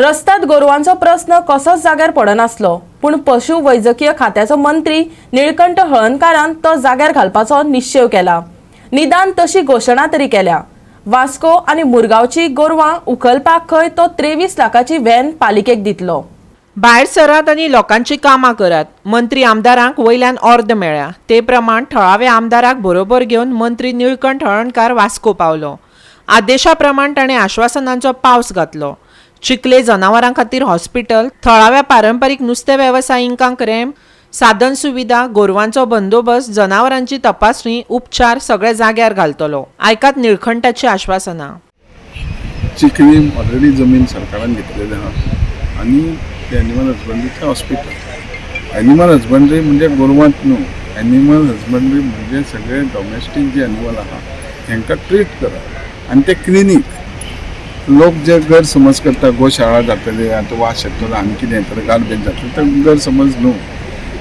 रस्त्यात गोरवांचो प्रस्न कसोच जाग्यार पडनासलो, पूण पशु वैजकीय खात्याचो मंत्री निळकंठ हळर्णकारान तो जाग्यार घालपाचो निश्चेव केला. निदान तशी घोशणा तरी केल्या. वास्को आनी मुरगांवची गोरवां उखलपाक खंय तो 23 लाखाची व्हॅन पालिकेक दितलो. भायर सरात आनी लोकांची कामां करात. मंत्री आमदारांक वयल्यान ऑर्द मेळ्ळ्या ते प्रमाण थळाव्या आमदाराक बरोबर घेवन मंत्री निळकंठ हळर्णकार वास्को पावलो. आदेशा प्रमाण ताणें आश्वासनांचो पावस घातलो. चिखले जनावरां खातीर हॉस्पिटल, थळाव्या पारंपारीक नुस्तें वेवसायिकांक रॅम्प, साधन सुविधा, गोरवांचो बंदोबस्त, जनावरांची तपासणी, उपचार सगळे जाग्यार घालतलो. आयकात निळखंटाची आश्वासनां. चिखली ऑलरेडी जमीन सरकारान घेतलेली आहा आनी ते एनिमल हजबंड्रीचें हॉस्पिटल. एनिमल हजबंड्री म्हणजे गोरवांत न्हू, एनिमल हजबंड्री म्हणजे सगळे डॉमेस्टीक जे एनिमल आहा तांकां ट्रीट करप आनी ते क्लिनीक. लोक जे गैरसमज करता, गोशाळा जातली, आतां वास येतलो आनी कितें येतलें, गार्बेज जातलें, ते गैरसमज न्हू.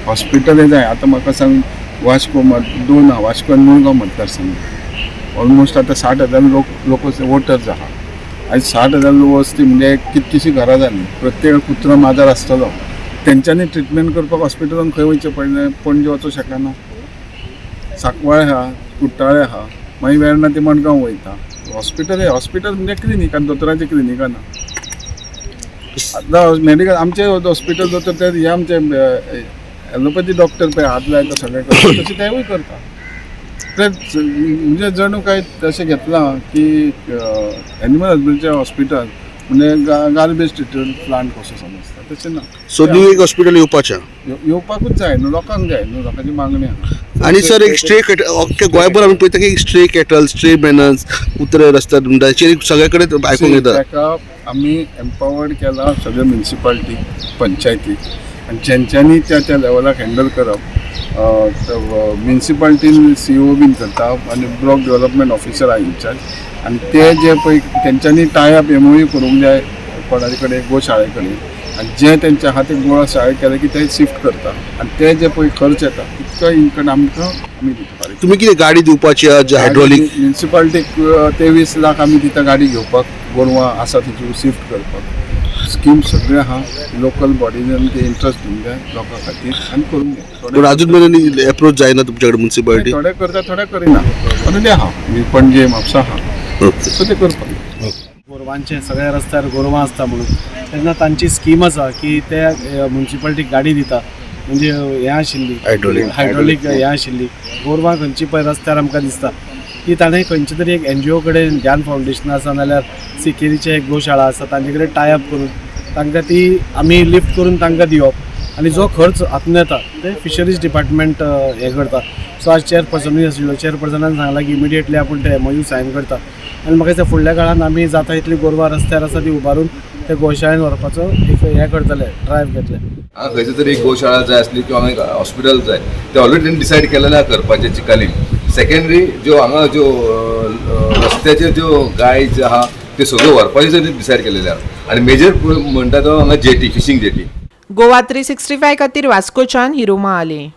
हॉस्पिटल हें जाय. आतां म्हाका सांग, वास्को मत दोन आहा, वास्को आनी मुरगांव मतदारसंघ. ऑलमोस्ट आतां 60,000 लोक लोक वोटर्स आहा आनी 60,000 वस्ती म्हणजे कितकीशीं घरां जालीं. प्रत्येक कुत्रो माजर आसतलो. तेंच्यांनी ट्रिटमेंट करपाक हॉस्पिटलान खंय वयचें पडलें? पणजे वचूंक शकना. सांकवाळे आहा, कुट्टाळे आहा, मागीर वेर्णा ते मडगांव वयता. हॉस्पिटल हे हॉस्पिटल म्हणजे क्लिनीक आनी दोतोराचें क्लिनिकां ना. आतां मेडिकल आमचे हॉस्पिटल दोतोर ते हे आमचे एलोपॅथी डॉक्टर पळय हात लायता, सगळें करता, तशें तेवूय करता. ते म्हणजे जणू काय तशें घेतलां की एनिमल हजबंडरीचें हॉस्पिटल म्हणजे गार्बेज ट्रिटमेंट प्लांट कसो समजता, तशें ना. सो न्यू एक हॉस्पिटल येवपाचें? येवपाकूच जाय न्हू, लोकांक जाय न्हू, लोकांची मागणी आहा. आनी सर, एक स्ट्रे कॅटल, अख्खे गोंयभर आमी पळयता की स्ट्रे कॅटल, स्ट्रे मेनन्स, कुत्रे रस्त्यार म्हणटा, हेचेर सगळे कडेन आयकूंक येता. ताका आमी एम्पावर्ड केला सगळे म्युनिसिपालिटी, पंचायती आनी जेंच्यांनी त्या त्या लेवलाक हँडल करप. म्युनिसिपालिटीन सीईओ बीन करता आनी ब्लॉक डेव्हलपमेंट ऑफिसर आहा इन्चार्ज आनी ते जे पळय तेंच्यांनी टाय अप, एमओयू करूंक जाय कोणाचे कडेन, गोशाळे कडेन आनी जे तेंचे आहा ते गोशाळे केले की ते शिफ्ट करता आनी ते जे पळय खर्च येता तितको इनकम आमकां आमी दिता फारीक. तुमी कितें गाडी दिवपाची आहा हायड्रोलीक? म्युनिसिपालिटीक 23 लाख आमी दिता गाडी घेवपाक, गोरवां आसा तिची शिफ्ट करपाक. स्कीम सगळें आहा. लोकल बॉडीन ते इंट्रस्ट दिवंक जाय लोकां खातीर आनी करूंक जाय. पूण अजून मेरेन एप्रोच जायना तुमच्या कडेन म्युनिसिपालिटी? थोडे करता, थोडे करिना. ऑलरेडी आहा म्हणजे पणजे, म्हापसा आहा. सो ते करपाक. गोरवांचे सगळ्या रस्त्यार गोरवां आसता म्हणून तेन्ना तांची स्कीम आसा की ते म्युनिसिपालिटीक गाडी दिता, म्हणजे हें आशिल्ली. हायड्रोलीक. हायड्रोलीक हें आशिल्ली. गोरवां खंयची पळय रस्त्यार आमकां दिसता ती ताणें खंयचे तरी एक एनजीओ कडेन, ध्यान फावंडेशन आसा नाल्यार सिकेरीचे एक गोशाळा आसा, तांचे कडेन टाय अप करून तांकां ती आमी लिफ्ट करून तांकां दिवप आनी जो खर्च हातून येता ते फिशरीज डिपार्टमेंट हें करता. सो आज चेअरपर्सनूय आशिल्लो. चेअरपर्सनान सांगलां की इमिडिएटली आपूण ते एमओयू सायन करता आनी म्हाका दिसता फुडल्या काळान आमी जाता इतली गोरवां रस्त्यार आसा ती उबारून ते गोशाळेन व्हरपाचो एक हें करतले, ड्रायव्ह घेतले. हांगा खंयसर तरी एक गोशाळा जाय आसली किंवा हांगा एक हॉस्पिटल जाय, ते ऑलरेडी तेणी डिसायड केलेलें आहा करपाचें चिकालीम. सेकंडरी ज्यो हांगा ज्यो रस्त्याचेर ज्यो गाय ज्यो आहा त्यो सगळ्यो व्हरपाचें तेणी डिसायड केलेलें आहा. आनी मेजर म्हणटा तो हांगा jetty, fishing jetty. Goa 365 खातीर वास्कोच्यान हिरोमा आले.